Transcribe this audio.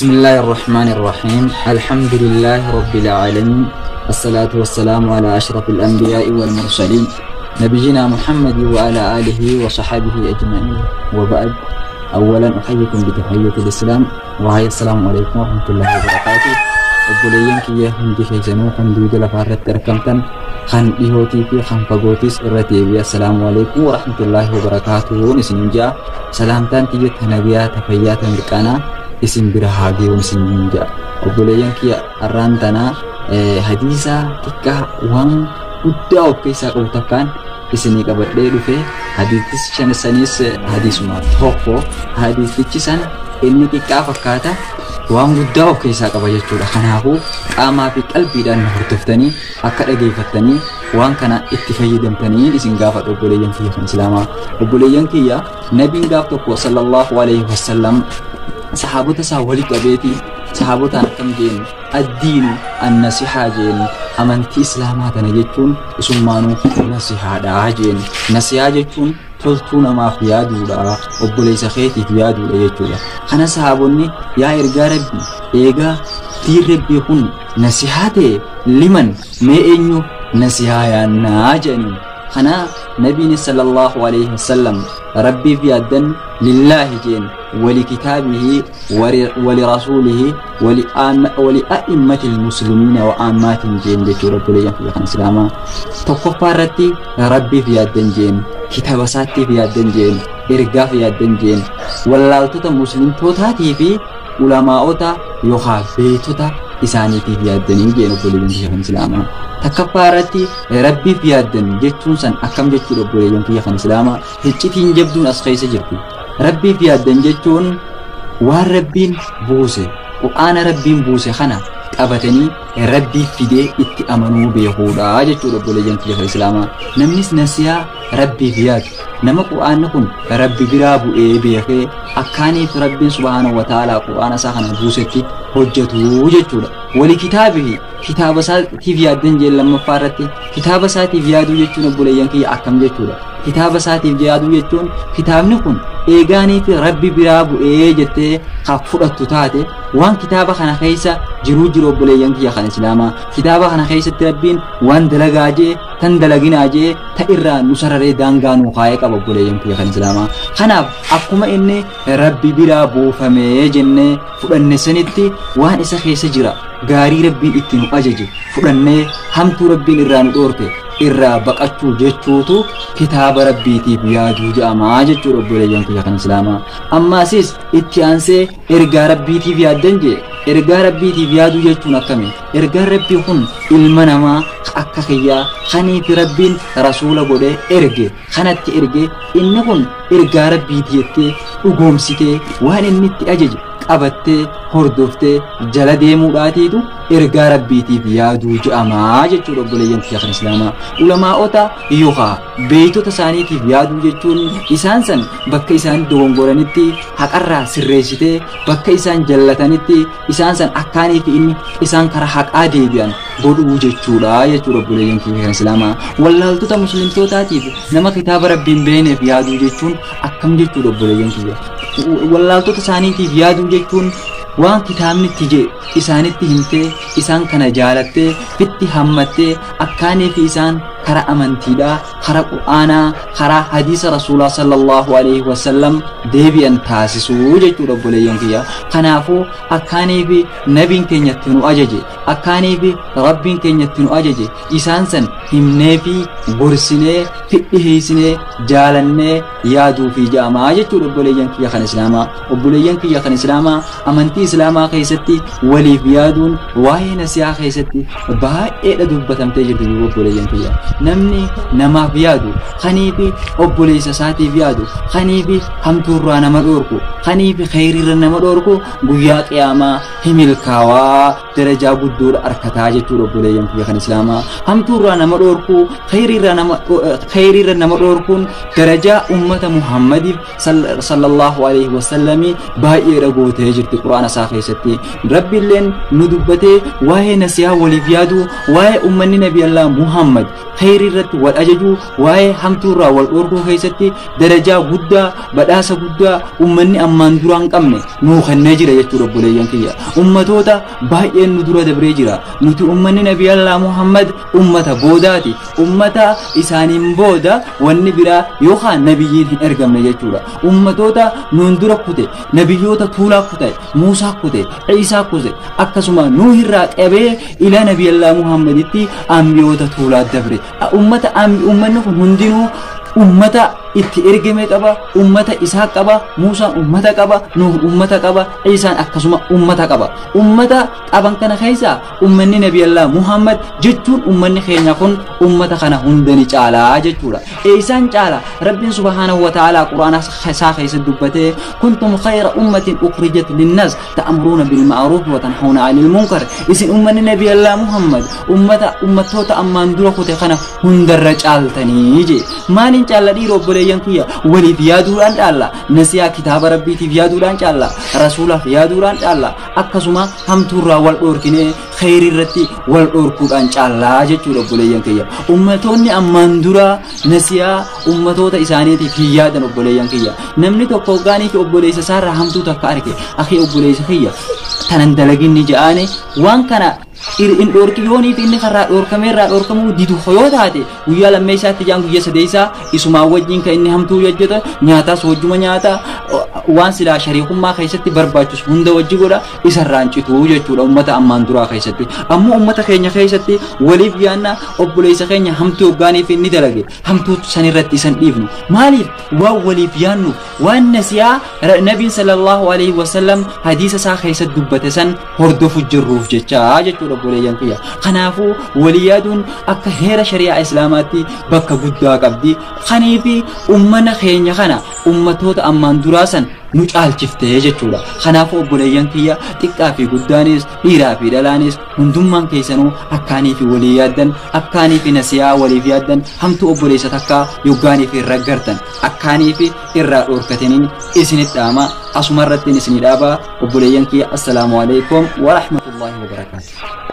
بسم الله الرحمن الرحيم. الحمد لله رب العالمين، الصلاة والسلام على أشرف الأنبياء والمرسلين نبينا محمد وعلى آله وصحبه أجمعين، وبعد. أولا أحييكم بتحية الإسلام، وهي السلام عليكم ورحمة الله وبركاته. Obboleeyyan kiyya hundi keessanuu kan duuda lafaarratti argamtan, kan dhihootii fi kan fagootis, irra deebi'ee assalaamu alaikum warahmatullaahi wabarakaatuhuun isinin ja'a. Salaamtaan tiyya ta nabiyaa, ta fayyaa, ta mirqaanaa isin bira haa geewun isinin ja'a. Obboleeyyan kiyya, har'aan tanaa hadiisa xiqqaa waan guddaa of keessaa qabu takkaan isinii qabadhee dhufe. Hadiisicha sanis hadiisuma tokko. Hadiisichi san inni xiqqaa fakkaata, waan guddaa of keessaa qaba jechuudha. Kanaafuu qaamaa fi qalbiidhaan na hordoftanii akka dhageeffattanii waan kana itti fayyadamtanii isin gaafadha, obboleeyyan kiyya kan islaamaa. Obboleeyyan kiyya, nabiin gaaf tokko sallallahu alaihi wasallam sahaabota isaa wali qabeeti sahaabotaan akkam jeen? Addiinu annasihaa jeen. Amantii islaamaa tana jechuun isummaanuu nasihaadhaa jeen. Nasihaa jechuun toltuu namaaf yaaduudha, obboleessa keetiif yaaduudha jechuudha. Kana sahaabonni, yaa ergaa rabbi, eegaa diin rabbii kun nasihaa ta'e, liman, mee eenyu nasihaa yaannaa jedhaniin. Kana nabiin sallallahu alaihi wasallam rabbiif yaaddan, lillaahi jeen, ولكتابه ولرسوله ولأئمة المسلمين وعامات jeen jechuudha. Obboleeyyan kiyya kan islaamaa, tokkoffaa irratti rabbiif yaaddan jeen, kitaaba isaattiif yaaddan jeen, ergaaf yaaddan jeen, wallaaltota muslimtootaatii fi ulamaa'ota yookaan beektota isaaniitiif yaaddanii jeen. Obboleeyyan kiyya kan islaamaa, takkaffaa irratti rabbiif yaaddan jechuun san akkam jechuudha? Obboleeyyan kiyya kan islaamaa, hiccitiin jabduun as keessa jirti. Rabbiif yaaddan jechuun waan rabbiin buuse, qur'aana rabbiin buuse kana qabatanii rabbiif fidee itti amanuu beekuudha jechuudha. Obboleeyyan kiyya kan islaamaa, namnis nasihaa rabbiif yaadu nama qur'aanni kun rabbi biraa bu'ee beekee akkaaniif rabbiin subhaanahu wa ta'aalaa qur'aana isaa kana buusetti hojjetu jechuudha. Wali kitaabihi, kitaaba isaatiif yaaddan jeen. Lammaffaa irratti kitaaba isaatiif yaaduu jechuun, obboleeyyan kiyya, akkam jechuudha? Kitaaba isaatiif yaaduu jechuun kitaabni kun eegaanii fi rabbi biraa bu'ee jettee kan fudhattu taate, waan kitaaba kana keessa jiruu jiru. Obboleeyyan kiyya kan islaamaa, kitaaba kana keessatti rabbiin waan dalagaa jee, tan dalaginaa jee, ta irraa nu sararee daangaa nu kaayee qaba. Obboleeyyan kiyya kan islaamaa, kanaaf akkuma inni rabbi biraa buufamee jennee fudhanne sanitti, waan isa keessa jira gaarii rabbiin itti nu ajaje fudhannee hamtuu rabbiin irraa nu dhoorke irraa baqachuu jechuutu kitaaba rabbiitiif yaaduu jedhamaa jechuudha. Obboleeyyan kiyya kan islaamaa, ammaasis itti aansee ergaa rabbiitiif yaaddan jee. Ergaa rabbiitiif yaaduu jechuun akkami? Ergaan rabbii kun ilma namaa akka kiyyaa kaniifi rabbiin rasuula godhee erge kanatti erge, inni kun ergaa rabbiiti jettee dhugoomsitee waan inni itti ajaje qabattee hordoftee jala deemuudhaatiitu ergaa rabbiitiif yaaduu je'amaa jechuudha. Obboleeyyan kiyya kan islaamaa, ulamaa'ota yookaan beektota isaaniitiif yaaduu jechuun isaan san bakka isaan dogongoranitti haqarraa sirreessitee, bakka isaan jallatanitti isaan san akkaanii fi inni isaan karaa haqaa deebi'an godhuu jechuudha. Obboleeyyan kiyya kan islaamaa, wallaaltota muslimtootaatiif, nama kitaaba rabbiin beekneef yaaduu jechuun akkam jechuudha? Obboleeyyan kiyya, wallaaltota isaaniitiif yaaduu jechuun waan kitaabni itti jee isaanitti himtee, isaan kana jaalattee fitti hammattee akkaanii fi isaan karaa amantiidhaa, karaa qur'aanaa, karaa hadiisa rasuulaa sallallahu alaihi wasallam deebi'an taasisuu jechuudha. Obboleeyyan kiyya, kanaafuu akkaanii fi nabiin keenyatti nu ajaje, akkaanii fi rabbiin keenyatti nu ajaje isaan san himnee fi gorsinee fidhiheessinee jaalannee yaaduu fi jaamaa jechuudha. Obboleeyyan kiyya kan islaamaa, obboleeyyan kiyya kan islaamaa, amantii islaamaa keessatti waliif yaaduun waa'ee nasihaa keessatti baay'eedha dubbatamtee jirti. Obboleeyyan kiyya, namni namaaf yaadu, kanii fi obboleessa isaatiif yaadu, kanii fi hamtuurraa nama dhoorku, kanii fi kheyriirra nama dhoorku, guyyaa qiyaamaa himilkaawaa darajaa guddoodha arkataa jechuudha. Obboleeyyan kiyya kan islaamaa, hamtuurraa nama dhoorku, kheyriirra nama dhoorkuun darajaa ummata muhammadiif sallallahu alaihi wasallamii baay'eedha gootee jirti. Quraana isaa keessatti rabbiilleen nu dubbatee waa'ee nasihaa waliif yaadu, waa'ee ummanni nabi allah muhammad. kheyrii irratti wal ajajuu, waa'ee hamtuurraa wal dhorkuu keessatti darajaa guddaa, badhaasa guddaa ummanni ammaan dura hin qabne nuu kennee jira jechuudha obboleeyyan kiyya. Ummatoota baay'een nu dura dabree jira. Nuti ummanni Nabiyallaa Muhammad ummata boodaati. Ummata isaaniin booda wanni biraa yookaan nabiyyiin hin ergamne jechuudha. Ummatoota nuun dura kute, nabiyyoota tuulaa kute, Muusaa kute, Ciisaa kute, akkasuma Nuuhirraa qabee ila Nabiyallaa Muhammaditti ambiyoota tuulaa dabre. Ummata ummanni kun hundinuu ummata itti ergame qaba, ummata isaa qaba. Muusaan ummata qaba, Nuuh ummata qaba, Ciisaan akkasuma ummata qaba. Ummata qaban kana keessa ummanni Nabiyallaa Muhammad jechuun ummanni keenya kun ummata kana hunda ni caalaa jechuudha. Eessaan caala? Rabbiin subhaanahu wa ta'aalaa Qur'aana isaa keessatti dubbatee, kuntum khayra ummatin ukhrijat linnas ta'muruuna bilma'ruuf wa tanhawna 'anil munkar. Isin ummanni Nabiyallaa Muhammad ummata ummattoota ammaan dura kute kana hundarra caaltanii jee. Maaliin caalla dhiira obboleeyyan kiyya? Waliif yaaduudhaan caalla, nasiyaa kitaaba Rabbiitiif yaaduudhaan caalla, rasuulaaf yaaduudhaan caalla, akkasuma hamtuurraa wal dhoorkinee kheyrii irratti wal dhoorkuudhaan caallaa jechuudha obboleeyyan kiyya. Ummatoonni ammaan dura nasiyaa ummatoota isaaniitiif hin yaadan obboleeyyan kiyya. Namni tokko hoggaanii fi obboleessa isaarraa hamtuu takka arge, akii obboleessa kiyya tanan dalaginni ja'aani waan kana in dhoorki, yoonii fi inni karraa dhoorkamee irraa dhoorkamuu didu yoo taate, guyyaa lammeessaatti jaan guyyaa sadeessaa isumaa wajjin kan inni hamtuu hojjeta, nyaataas wajjuma nyaata, waan silaa shariikummaa keessatti barbaachisu hunda wajji godha, isarraan cituu jechuudha ummata ammaan duraa keessatti. Ammoo ummata keenya keessatti waliif yaanna, obboleessa keenya hamtuu hoggaanii fi inni dalage hamtuu sanirratti isan dhiifnu. Maaliif? Waan waliif yaannuuf, waan nasiyaa nabiin sallallahu alaihi wasallam hadiisa isaa keessatti dubbate san hordofu jirruuf jecha jechuudha obboleeyyan kiyya. Kanaafuu walii yaaduun akka heera shari'aa islaamaatti bakka guddaa qabdi. Kaniifi ummana keenya kana ummatoota ammaan duraa san nu caalchiftee jechuudha. Kanaafuu obboleeyyan kiyya, xiqqaa fi guddaanis, dhiiraa fi dhalaanis, hundummaan keessanuu akkaanii fi walii yaaddan, akkaanii fi nasiyaa waliif yaaddan, hamtuu obboleessa takkaa yoggaanii fi raggartan akkaanii fi irraa dhoorkataniin isinit dhaama. Asuma irrattiin isinii dhaaba obboleeyyan kiyya. Assalaamu alaikum wa rahmatullahi wa barakaatuh.